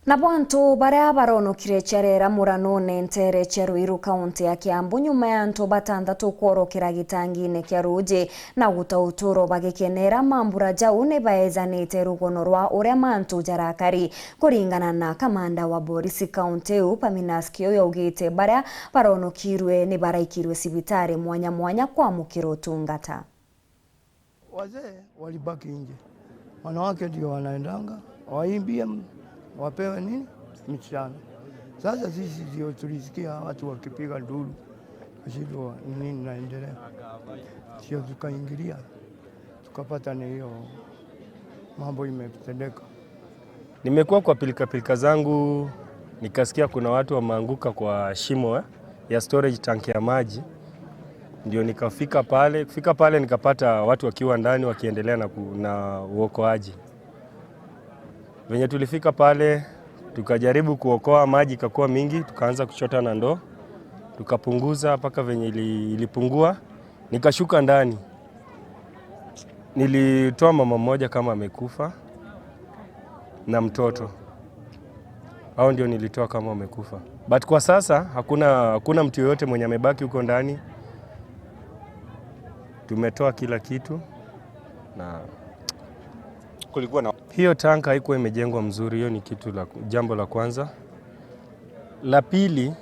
Nabo antu baria baronokire cherera murano nentere chia Ruiru, kaunti ya Kiambu, nyuma ya antu batandatu kworokera gitangi-ini kia ruji na guta uturo bagikenera mambura jau ni baezanite rugono rwa uria mantu jarakari. Kuringana na kamanda wa borisi kaunti iu, Paminas Kio, yaugite baria baronokirwe ni baraikirwe cibitari mwanya mwanya kwamukira utungata. Wazee walibaki nje, wanawake ndio wanaendanga waimbie, wapewe nini msichana. Sasa sisi ndio tulisikia watu wakipiga nduru, tushindwa nini naendelea, sio tukaingilia, tukapata ni hiyo mambo imetendeka. Nimekuwa kwa pilika pilika zangu, nikasikia kuna watu wameanguka kwa shimo ya storage tank ya maji, ndio nikafika pale. Kufika pale nikapata watu wakiwa ndani wakiendelea na uokoaji. Venye tulifika pale tukajaribu kuokoa, maji ikakuwa mingi, tukaanza kuchota na ndoo, tukapunguza mpaka venye ilipungua, nikashuka ndani. Nilitoa mama mmoja kama amekufa na mtoto, hao ndio nilitoa kama wamekufa, but kwa sasa hakuna mtu yoyote mwenye amebaki huko ndani. Tumetoa kila kitu na Kulikuwa na hiyo tanka haikuwa imejengwa mzuri. Hiyo ni jambo la kwanza. La pili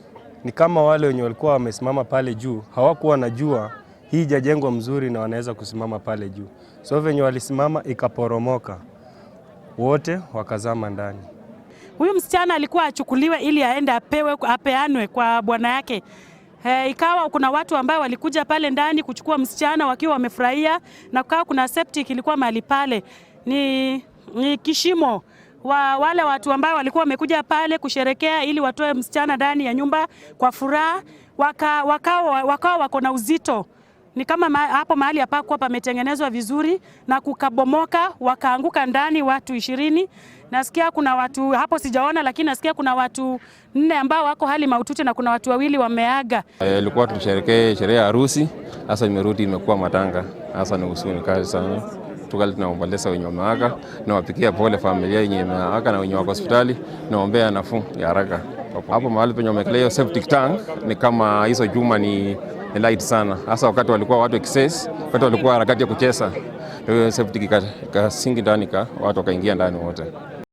ni kama wale wenye walikuwa wamesimama pale juu hawakuwa wanajua hii haijajengwa mzuri na wanaweza kusimama pale juu, so venye walisimama ikaporomoka, wote wakazama ndani. Huyu msichana alikuwa achukuliwe ili aende apewe, apeanwe kwa bwana yake. Ikawa kuna watu ambao walikuja pale ndani kuchukua msichana wakiwa wamefurahia, na kukawa kuna septic ilikuwa mahali pale, ni kishimo wale watu ambao walikuwa wamekuja pale kusherekea ili watoe msichana ndani ya nyumba kwa furaha, wakawa wako na uzito ni kama hapo mahali hapakuwa pametengenezwa vizuri na kukabomoka, wakaanguka ndani watu 20. Nasikia kuna watu hapo sijaona, lakini nasikia kuna watu nne ambao wako hali mahututi na kuna watu wawili wameaga. Ilikuwa tusherekee sherehe ya harusi, sasa imerudi imekuwa matanga. Sasa ni huzuni kali sana. Tungali tunaomboleza wenye wameaga, nawapikia pole familia yenye imeaga na wenye wako hospitali, naombea nafuu ya haraka. Hapo mahali penye wamewekelea hiyo septic tank ni kama hizo chuma ni light sana, hasa wakati walikuwa watu excess, wakati walikuwa harakati ya kucheza, ndio hiyo septic ikasink ndani, watu wakaingia ndani wote.